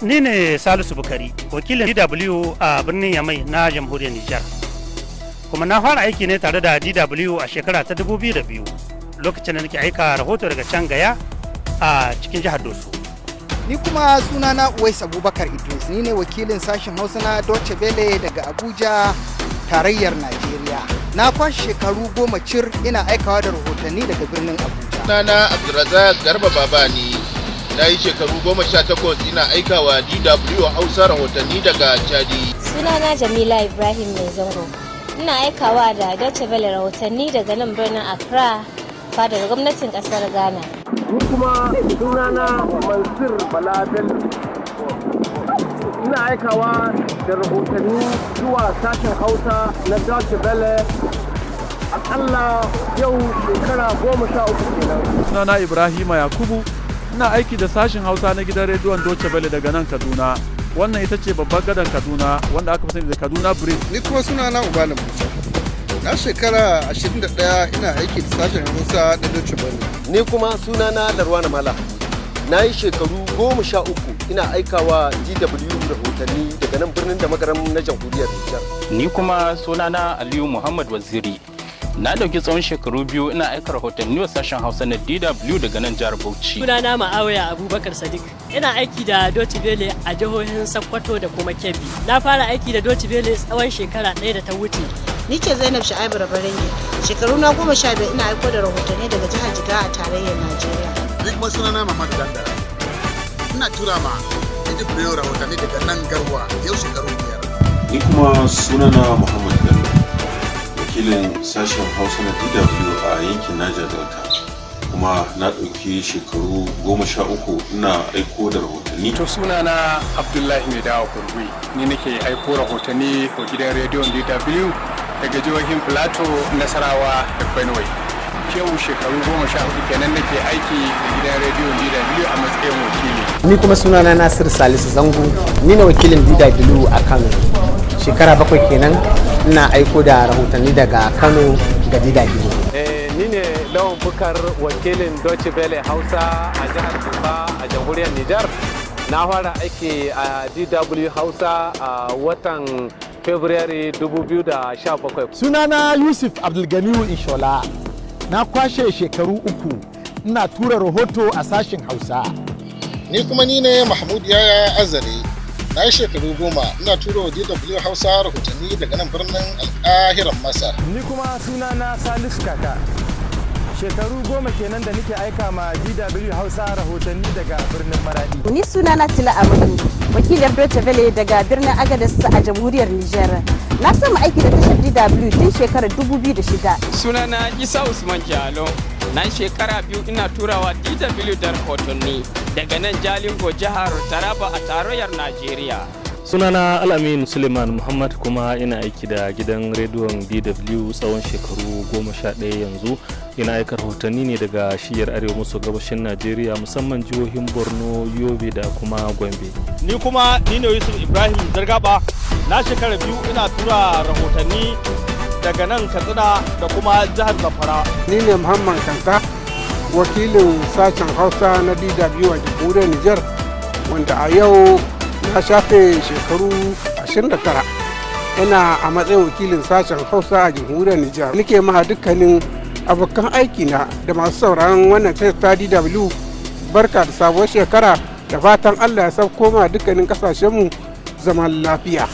Ni ne Salisu Bukari, wakilin DW a birnin Yamai na Jamhuriyar Nijar. Kuma na fara aiki ne tare da DW a shekara ta 2002, lokacin da nake aika rahoto daga can Gaya a cikin jihar Doso. Ni kuma sunana Uwais Abubakar Idris, ni ne wakilin sashen Hausa na Deutsche Welle daga Abuja, tarayyar Najeriya. Na kwashe shekaru 10 cir ina aikawa da rahotanni daga birnin Abuja. Sunana Abdulrazak Garba Babani. Na yi shekaru 18 ina aikawa DW Hausa rahotanni daga Chadi. Sunana Jamila Ibrahim Mai Zango. Ina aikawa da Deutsche Welle rahotanni daga nan birnin Accra, fadar gwamnatin kasar Ghana. Ni kuma sunana Mansur Bala Bello. Ina aikawa da rahotanni zuwa sashen Hausa na Deutsche Welle akalla yau shekara 13 kenan. Sunana Ibrahima Yakubu, ina aiki da sashen Hausa na gidan rediyon Deutsche Welle daga nan Kaduna. Wannan ita ce babbar gadan Kaduna wanda aka fi sani da Kaduna Bridge. Ni kuma sunana Ubala Musa. Na shekara 21 ina aiki da sashen Hausa na Deutsche Welle. Ni kuma sunana Larwana Mala. Na yi shekaru 13 ina aikawa DW rahotanni daga nan birnin da magaram na Jamhuriyar Nijar. Ni kuma sunana Aliyu Muhammad Waziri. Na dauki tsawon shekaru 2 ina aika rahotanni wa sashen Hausa na DW daga nan jihar Bauchi. Sunana Ma'awiya Abubakar Sadiq. Ina aiki da Deutsche Welle a jihohin Sokoto da kuma Kebbi. Na fara aiki da Deutsche Welle tsawon shekara 1 da ta wuce. Ni ce Zainab Sha'ibu Rabarange. Shekaru na 15 ina aiko da rahotanni daga jihar Jigawa a tarayyar Najeriya. Ni kuma sunana Mamadu Dandara. Ina tura ma DW rahotanni daga nan Garwa yau shekaru 5. Ni kuma sunana Muhammad Bello, wakilin sashen Hausa na DW a yankin Niger Delta, kuma na ɗauki shekaru 13 ina aiko da rahotanni. To, sunana Abdullahi Mai Dawa Kurgui, ni nake aiko rahotanni wa gidan rediyon DW daga jihohin Plateau, Nasarawa da Benue. Yau shekaru 14 kenan nake aiki da gidan rediyon DW a matsayin wakili. Ni kuma sunana Nasir Salisu Zango, ni ne wakilin DW a Kano. Shekara 7 kenan ina aiko da rahotanni daga Kano ga DW. Ni ne Lawan Bukar, wakilin Deutsche Welle Hausa a jihar Difa a Jamhuriyar Nijar. Na fara aiki a DW Hausa a watan Fabrairu 2017. Sunana Yusuf Abdulganiyu Inshola. Na kwashe shekaru 3 ina tura rahoto a sashen Hausa. Ni kuma ni ne Mahmud Yaya Azare. Na yi shekaru 10 ina tura wa DW Hausa rahotanni daga nan birnin Alkahiran Masar. Ni kuma sunana Salisu Kaka. Shekaru 10 kenan da nake aika ma DW Hausa rahotanni daga birnin Maradi. Ni sunana Tila Amadu, wakiliyar Deutsche Welle daga birnin Agadez a Jamhuriyar Nijar. Na soma aiki da tashar DW tun shekarar 2006. Sunana Isa Usman Jalo. Na shekara 2 ina turawa DW da rahotanni daga nan Jalingo, jihar Taraba a tarayyar Najeriya. Sunana Al'amin Suleiman Muhammad, kuma ina aiki da gidan rediyon DW tsawon shekaru 11 yanzu. Ina aika rahotanni ne daga shiyar arewa maso gabashin Najeriya, musamman jihohin Borno, Yobe da kuma Gombe. Ni kuma ni ne Yusuf Ibrahim Zargaba. Na shekara 2 ina tura rahotanni daga nan Katsina da kuma jihar Zamfara. Ni ne Muhammad Kanta, wakilin sashen Hausa na DW a Jamhuriyar Nijar, wanda a yau na shafe shekaru 29 ina a matsayin wakilin sashen Hausa a Jamhuriyar Nijar. Nike ma dukkanin abokan aikina da masu sauraron wannan ta DW barka da sabuwar shekara, da fatan Allah ya sauko ma dukkanin kasashenmu zaman lafiya.